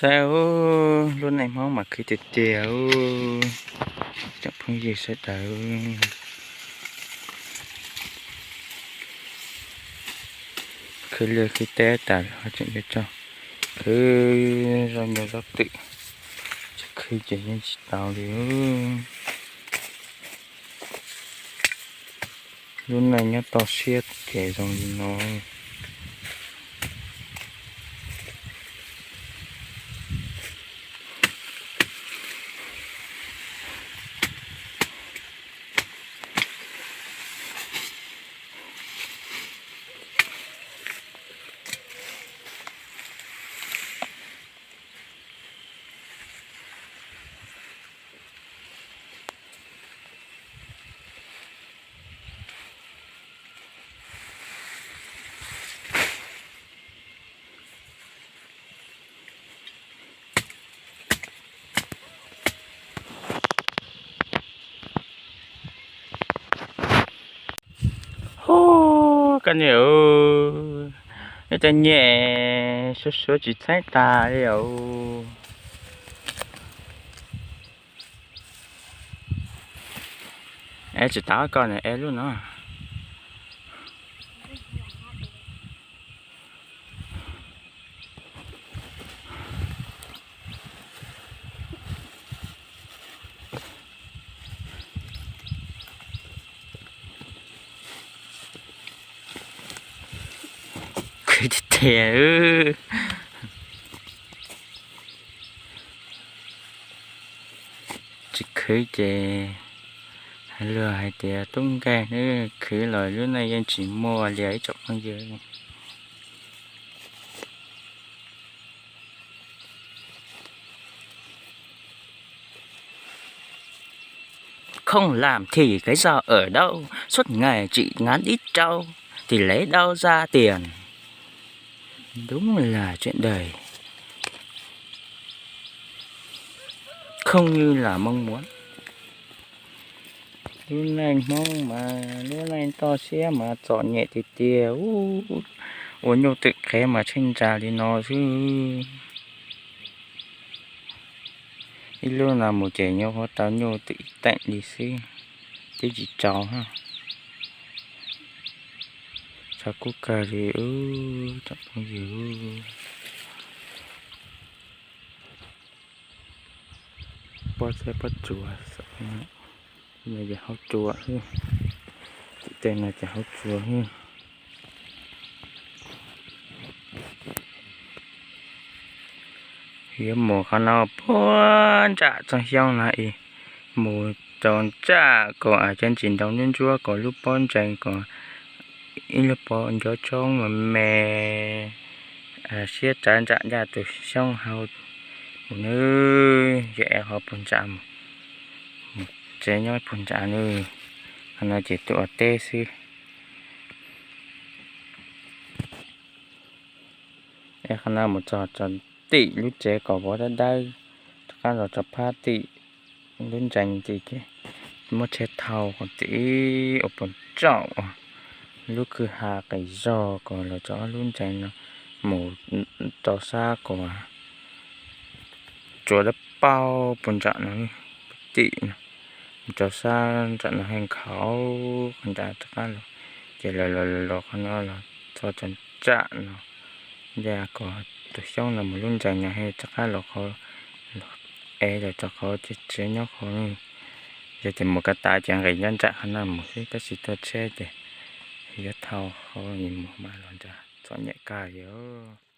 Saib, lub neej Hmoob mas khwv tiag tiag, tsoom phooj ywg sawv daws. Khwv liaj khwv teb tas los tseem yuav tso, khwv zaub nyuj zaub twm, tsis khwv ces yeej tsis tau li. Lub neej nyob toj siab ces zoo li no. Hu, koj niam, ib cov nyem suav suav tsis txheeb tas li os. Es tsis tas koj niam es lub no. Khwv tiag tiag. Tsis khwv ces luag hais tias tub nkeeg, khwv los lub neej yeej tsis muaj li ib tsoom phooj ywg. Không làm thì cái giò ở đâu, suốt ngày chỉ ngán ít rau, thì lấy đâu ra tiền. Đúng là chuyện đời không như là mong muốn. Lub neej Hmoob mas lub neej toj siab mas txom nyem tiag tiag, ua nyuj twm qhev mas tsheej ntsa li no xwb. Ib lub no mus ces nyuj huab tau nyuj twm ib teem li xwb, twb tsis tsaus. Tsaus kub kawg li tsoom phooj ywg. Pob zeb pob tsuas, no ces haub tsuas, tim tej no ces haub tsuas. Yuav mus qhov no puag nram tsoog xyoob no es mus rau nram kom cov ntsis ntoo ntsuab ntsuab kom lub pob ntseeg kom ib lub pob ncuav tshoob me me siab tsav ntsam ncaj tus xyoob hau mus nawb. Yog es qhov puag ntsam mus, mus tsev nyob puag ntsam nawb. Qhov no ces tuaj ua teb xwb. Es qhov no mus txog txog tim lub tsev kom vov dawb dawb, rov qab los tso phab tim lub ntseeg tim ces muab tsheb thau kom tim ua puag tsaum lub kwj ha qis zog kom los tso ob lub ntseeg no mus rau sab kom tsuas dawb paug puag ntsam no, tim no mus rau sab ntsam no he nkhaus qhov ntsam rov qab los, ces los los los qhov no los txog tso ntsam no, ncaj kom tus xyoob no mus lub ntseeg no he rov qab los qhov, es los tso qhov tsev nyob qhov. Yog tias mus kav tav ces nqis nyob nram qhov no mus xwb, tab sis tuaj tsheb ces yuav thau qhov mus mas los nram txom nyem kawg li os.